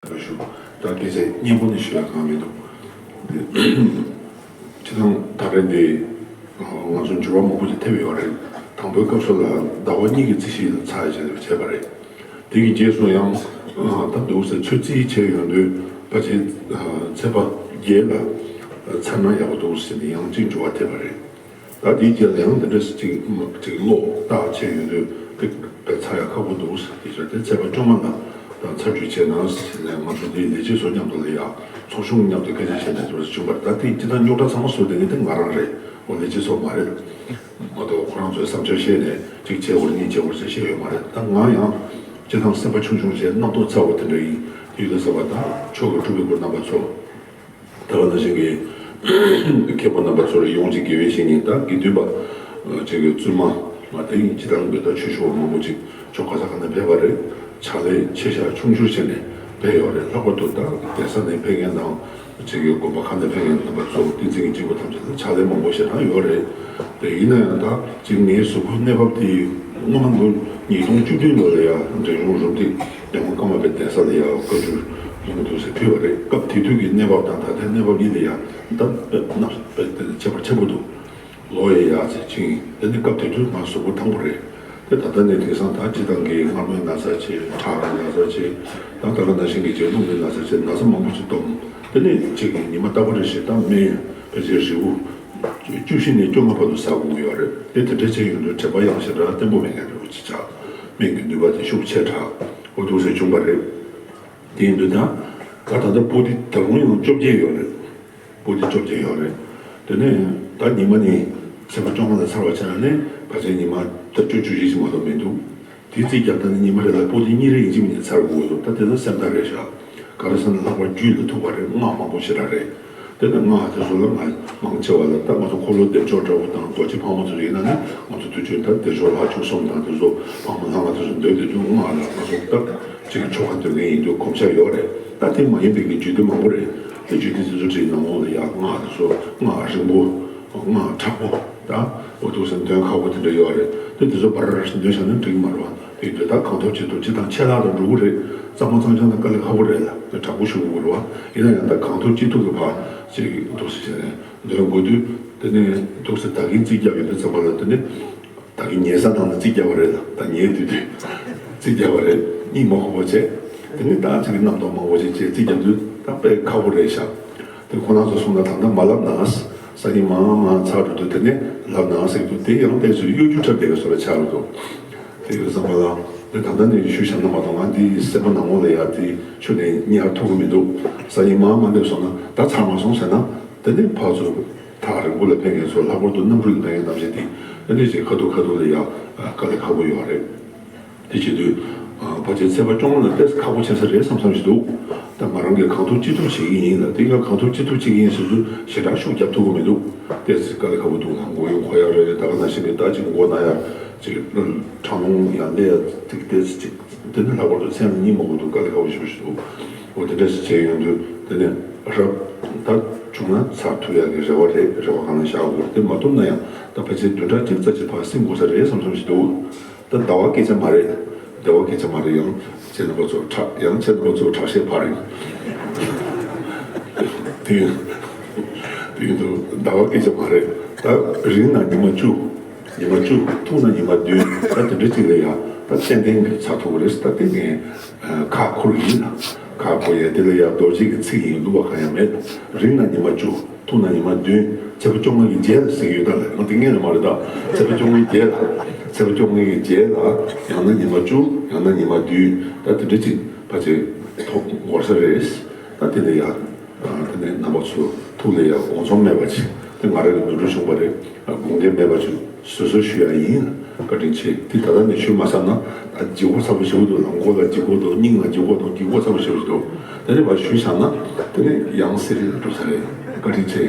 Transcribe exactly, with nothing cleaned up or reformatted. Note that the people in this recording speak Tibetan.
ཞུ། ད་སྐད་ཆ་སྙན་པོ་ནས་ཞུ་ཡ་གང་མི་འདུག་སྤྱི་བཏང་ད་རེས་འདི་ང་ཚོ་འགྱུར་བ་མང་པོ་ཞིག་ཐེབས་ཡོད་རེད། དང་པོའི་སྐབས་སུ་ལ་ཟླ་བ་གཉིས་ཀྱི་རྩིས་གཞི་ལ་ཚར་བྱས་བྱས་པ་རེད། དེ་གི་རྗེས་སུ་ཡང་ད་འདུག་ཟེར་ཚོད་རྩིས་བྱས་ཡོང་དུས་ཕལ་ཆེར་ཚེས་པ་བརྒྱད་ལ་ཚར་ན་ཡག་པོ་འདུག་ཟེར་ནས་ཡང་གཅིག་འགྱུར་བ་ཐེབས་པ་རེད། ད་དེའི་རྗེས་ལ་ཡང་འདི་འདྲ་ཅིག་ཅིག་ཀློག་བརྟག་བྱས་ཡོང་དུས་དཔེ་དཔེ་ཚར་ཡག་ཁག་པོ་འདུག་ཟེར། དེ་ཚོ་དེ་ཚེས་པ་བཅོ་ལྔ་ལ་ད་ཚར་གཅོད་བྱས་ན་ཟེར་ནས་ང་ཚོ་དེའི་ལས་བྱེད་ཚོ་མཉམ་དུ་ལ་ཡ་ཚོགས་ཆུང་མཉམ་དུ་སྐད་ཆ་བཤད་ནས་དེ་འདྲ་བྱུང་བ་རེད། ད་དེ་སྤྱི་བཏང་རྙོག་དྲ་ཚང་མ་བཟོ་དེ་ནི་དེ་ང་རང་རེད། འོ་ལས་བྱེད་ཚོ་མ་རེད། མ་གཏོགས་ཁོ་རང་ཚོའི་བསམ་འཆར་བཤད་ནས་གཅིག་བྱས་འོར་གཉིས་བྱས་འོར་ཟེར་བཤད་ཡོད་མ་རེད། ད་ང་ཡང་སྤྱི་བཏང་སེམས་པ་ཆུང་ཆུང་བྱས་རྣམ་རྟོག་ཚ་བོ་དེ་འདྲ་ཡིན། དེ་ཡོད་ས་བ་ད་ཆོས་ཀྱི་སྤྲུལ་པའི་སྐུ་རྣམ་པ་ཚོ། ད་ག་ནང་བཞིན་གྱི་མཁན་པོ་རྣམ་པ་ཚོར་ཡོངས་ཀྱི་དགེ་བའི་བཤེས་གཉེན་དང་དགེ་འདུན་པ་ཅིག་གི་བཙུན་མ་མ་དེ་ཡིན་སྤྱི་བཏང་གི་ད་ཆོས་ཞུ་བ་མང་པོ་ཅིག་ཕྱོགས་ག་ས་ག་ནས་ཕེབས་པ་རེད། ཕྱག་ལས་ཆེ་ཆུང་ཆུང་བྱས་ནས་ཕེབས་ཡོད་རེད། ལྷག་པར་དུ་ད་གདན་ས་ནས་ཕེབས་མཁན་དང་ཅིག་གི་དགོན་པ་ཁག་ནས་ཕེབས་མཁན་རྣམ་པ་ཚོ་བསྟན་འཛིན་གྱི་སྐྱེས་བུ་ཐམས་ཅད་ལ་ཕྱག་ལས་མང་པོ་ཞེ་དྲག་ཡོད་རེད། དེ་ཡིན་ན་ཡང་ད་ཅིག་ངའི་གཟུགས་པོའི་གནས་བབ་དེ་སྔོན་མ་ལོ་ཉིས་སྟོང་བཅུ་བདུན་ལོ་ལ་ཡང་འབྲས་སྤུངས་རུམ་བཏེག་རྒྱལ་དབང་ཀརྨ་པའི་གདན་ས་ལ་ཡང་བཀའ་བརྒྱུད་ལུང་འདུག་ཟེར་ཕུལ་བ་རེད། སྐབས་དེ་དུས་ཀྱི་གནས་བབ་དང་ད་ལྟའི་གནས་བབ་གཉིས་ལ་ཡང་ད་དཔེ་གནམ་དཔེ་ཁྱད་པར་ཆེན་པོ་འདུག་ལོ་ཡི་ཡག་ཚད་ཕྱིན། དེ་ནི་སྐབས་དེ་དུས་ང་གཟུགས་པོ་ཐང་པོ་རེད། དེ་ད་ལྟ་ནས་དེང་སང་ད་སྤྱི་བཏང་གི་མངར་མོའི་ན་ཚ་ཆེ། ཁྲག་རགས་ན་ཚ་ཆེ། ད་ད་ག་ནང་བཞིན་གྱི་རྗེས་རླུང་གི་ན་ཚ་ཆེ། ན་ཚ་མང་པོ་ཞིག་སྟོབས། དེ་ནས་གཅིག་གི་ཉི་མ་རྟག་པ་རེ་བཞིན་ད་སྨན་ཕལ་ཆེར་རེའུ་བཅུ་བཞི་ནས་བཅོ་ལྔ་བར་དུ་ཟ་དགོས་ཀྱི་ཡོད་རེད། དེ་དེ་འདྲ་བྱས་ཡོང་དུས་དྲན་པ་ཡང་ཞེ་དྲག་བརྟན་པོ་མེད་མཁན་འདྲ་བོ་ཅིག་ཆགས། སྨན་གྱི་ནུས་པ་དེ་ཤུགས་ཆེ་དྲགས། འོ་འདུག་སེ་བྱུང་བ་རེད། དེ་ཡིན་དུས་ད་ད་ད་ལྟ་པོ་ཏི་ད་རུང་ཡང་བཅོ་བརྒྱད་ཡོད་རེད། པོ་ཏི་བཅོ་བརྒྱད་ཡོད་རེད། དེ་ནས་ད་ཉི་མ་ནི་ཚེས་པ་བཅོ་ལྔ་ལ་ཚར་བ་ཆགས་ནས་ཕལ་ཆེར་ཉི་མ་ད་བཅུ་བཅུ་བཞི་ཞིག་མ་གཏོགས་མི་འདུག་དེའི་རྩིས་རྒྱག་སྟངས་ནི་ཉི་མ་རེ་ལ་པོ་ཏི་གཉིས་རེ་ཡིན་གཅིག་མིན་གཅིག་ཚར་དགོས་འདུག་ད་དེ་ཚོ་སེམས་ཐག་རེད་ཤག་ག་རེ་ཟེར་ན་ལྷག་པར་རྒྱུད་ལ་ཐུག་པ་རེད། སྔགས་མང་པོ་ཞེ་དྲག་རེད། དེ་ནས་སྔགས་དེ་ཚོ་ལ་ང་མང་ཆེ་བ་ལ་ད་ང་ཚོ་འཁོར་ལོ་བདེ་མཆོག་འདྲ་བོ་དང་རྡོ་རྗེ་ཕག་མོ་ཚོ་ཡིན་ན་ནི་ང་ཚོ་དུས་རྒྱུན་ད་བདེ་མཆོག་ལྷ་བཅུ་གསུམ་དང་དེ་ཚོ་ཕག་མོ་ལྷ་ང་དེ་ཚོ་འདོད་དེ་དུས་སྔགས་ལ་ང་ཚོ་ད་ཅིག་ཆོ་ག་འདོན་མཁན་ཡིན་དུས་གོམས་ཤ་ཡོད་རེད། ད་དེ་མ་ཡིན་པའི་གི་རྒྱུད་སྡེ་མང་པོ་རེད། དེ་རྒྱུད་སྡེ་དེ་ཚོ་ཁྲིད་ནང་ལོགས་ལ་ཡ་སྔགས་དེ་ཚོ་སྔགས་རིང་པོ་སྔགས་མཁྲེགས་པོ་ད་འོ་འདུག་སེ་འདོན་ཁག་པོ་དེ་འདྲ་ཡོད་རེད། དེ་དེ་ཚོ་བར་འདོན་བྱས་ན་འགྲིག་མ་རེད་བ། དེ་དུས་ད་གང་ཐུབ་ཅི་ཐུབ་ཅི་དང་ཆད་ལྷག་དང་འགྲོ་གི་རེད། གཙང་མ་གཙང་རྐྱང་དང་དཀའ་ལས་ཁག་པོ་རེད་ལ་དེ་དྲག་པོ་ཞུ་དགོས་རེད་བ། ཡིན་ན་ཡང་ད་གང་ཐུབ་ཅི་ཐུབ་ཀྱི་བར་ཅིག་འདུག་སེ་བྱས་ནས་འདོན་དགོས་དུས་དེ་ནས་འདུག་སེ་ད་གིན་རྩིས་རྒྱག་ཡོད་པའི་ཙམ་པ་ལ་དེ་ནས་ད་གིན་ཉལ་ས་དང་ནི་རྩིས་རྒྱག་པ་རེད་ལ་ད་ཉལ་དུས་དུས་རྩིས་རྒྱག་པ་རེད། གཉིད་མ་ཁུག་པ་བྱས་དེ་ནས་ད་ཅིག་རྣམ་རྟོག་མང་པོ་ཅིག་བྱས་རྩིས་རྒྱག་དུས་ད་དཔེ་ཁག་པོ་རེད་ཤག་དེ་ཁོ་རང་ཚོ་གསུངས་ན་ད་ལྟ་མ་ལབ་ན། སང་ཉིན་མང་མང་ཚར་འགྲོ་དུས་དེ་ནས་ལབ་ན་ཟེར་གྱི་འདུག་དེ་ཡང་ཏོག་ཙམ་གཡོ་སྒྱུ་འཁྲབ་བསྡད་པའི་བཟོ་འདྲ་ཆགས་འགྲོ་འདུག་དེ་ཡོད་ཙམ་པ་ལ་དེ་ད་ལྟ་ནས་ཞུས་བཞག་ན་མ་གཏོགས་ང་འདི་སེམས་པ་ནང་ལོགས་ལ་ཡ་དེ་ཁྱོན་ནས་ཉར་ཐུབ་ཀྱི་མི་འདུག་སང་ཉིན་མང་མང་སླེབས་སོང་ན་ད་ཚར་མ་སོང་ཟེར་ན་དེ་ནས་ཕར་ཚུར་ཐག་རིང་པོ་ལ་ཕེབས་མཁན་ཚོ་ལྷག་པར་དུ་གནམ་གྲུ་ལ་ཕེབས་མཁན་རྣམས་ཀྱིས་དེ་ཨ་ནི་ཅིག་ཁ་ཐུག་ཁ་ཐུག་ལ་ཡ་དཀའ་ལས་ཁག་པོ་ཡོད་རེད། དེ་བྱེད་དུས། ཕལ་ཆེར་ཚེས་པ་བཅོ་ལྔ་ལ་ཏོག་ཙམ་ཁག་པོ་ཆགས་ས་རེད་བསམ་བསམ་ཞིག་འདུག་ད་ང་རང་གིས་གང་ཐུབ་ཅི་ཐུབ་བྱེད་ཀྱི་ཡིན་ལ་དེ་ག་གང་ཐུབ་ཅི་ཐུབ་བྱེད་ཀྱི་ཡིན་ཟེར་དུས་ཞེ་དྲག་ཤུགས་རྒྱབ་ཐུབ་ཀྱི་མི་འདུག་ཏོག་ཙམ་དཀའ་ལས་ཁག་པོ་འདུག་ལ་མགོ་ཡོང་ཁོ་ཡག་རེད། ད་ག་ནང་བཞིན་གྱི་ད་ཅིག་མགོ་ན་ཡག་ཅིག་ཁྲག་རླུང་ཡང་སླེབས་ཡག་ཅིག་ཏོག་ཙམ་ཅིག་དེ་ནི་ལྷག་པར་དུ་མཚན་ལ་གཉིད་མ་ཁུག་འདུག་དཀའ་ལས་ཁག་པོ་ཞེ་པོ་ཞིག་འདུག་འོ་དེ་འདྲ་ཞིག་བྱས་ཡོང་དུས་དེ་ནས་རབ་ད་བྱུང་ན་ཚར་ཐུབ་ཡག་གི་རེ་བ་རེད། རེ་བ་གང་ལ་བཞག་དགོས་དེ་མ་ཐུབ་ན་ཡང་ད་ཕལ་ཆེར་བདུན་ཕྲག་གཅིག་རྩ་ཆེ་ཕར་སེང་དགོས་ས་རེད་བསམ་བསམ་ཞིག་འདུག་ད་ཟླ་བ་སྐད་ཆ་མ་རེད། ཟླ་བ་སྐད་ཆ་མ་རེད། ཡང་ཁྱེད་རྣམ་པ་ཚོ་ཁྲག་ཡང་ཁྱེད་རྣམ་པ་ཚོ་ཁྲག་ཤེད་འཕར་ཡོང་། དེ་ཡིན་དེ་ཡིན་དུས་ཟླ་བ་སྐད་ཆ་མ་རེད། ད་རིང་ན་ཉི་མ་བཅུ། ཉི་མ་བཅུ་ཐུང་ན་ཉི་མ་བདུན་ད་དེ་འདྲ་ཅིག་ལ་ཡང་ད་ཏན་ཏན་གྱི་ཚར་ཐུབ་ཀྱི་རེད། ད་དེ་ངས་ཁག་ཁུར་ཡིན་ན་ཁག་ཁུར་ཡས་དེ་ལ་ཡང་རྡོ་རྗེ་གི་ཚིག་ཡིན་ལུགས་པ་གང་ཡང་མེད། རིང་ན་ཉི་མ་བཅུ། ཐུང་ན་ཉི་མ་བདུན། ཚེས་པ་བཅོ་ལྔ་གི་རྗེས་ལ་ཟེར་གྱི་ཡོད་ད་ལ་ང་དེ་ངས་ལ་མ་རེད་ད། ཚེས་པ་བཅོ་ལྔའི་རྗེས་ལ། ཚེས་པ་བཅོ་ལྔ་གི་རྗེས་ལ་ཡང་ན་ཉི་མ་བཅུ་ཡང་ན་ཉི་མ་བདུན་ད་དེ་འདྲ་ཅིག་ཕལ་ཆེར་ཐོབ་འགོར་ས་རེད། ད་དེ་ལ་ཡ། དེ་ནས་རྣམ་པ་ཚོ་ཐུགས་ལ་ཡ་འོ་འཛོམས་མེད་པ་ཅིག་དེ་ང་རང་གི་ནོར་འཁྲུལ་བྱུང་བ་རེད། དགོངས་འགལ་མེད་པ་ཅིག་བཟོད་གསོལ་ཞུ་ཡ་ཡིན། བཀའ་དྲིན་ཆེ། དེ་ད་ལྟ་ནས་ཞུས་མ་ཚར་ན་ད་ལྗིད་ཁོག་ཚ་པོ་ཞེ་པོ་འདུག་ལ་མགོ་ལ་ལྗིད་ཁོག་འདུག་སྙིང་ལ་ལྗིད་ཁོག་འདུག་སྐྱིད་ཁོག་ཚ་པོ་ཞེ་པོ་ཞིག་འདུག་དེ་ནས་ཕར་ཞུས་ཚར་ན་དེ་ནས་ཡང་སེ་རེ་ལ་འགྲོ་ས་རེད། བཀའ་དྲིན་ཆེ།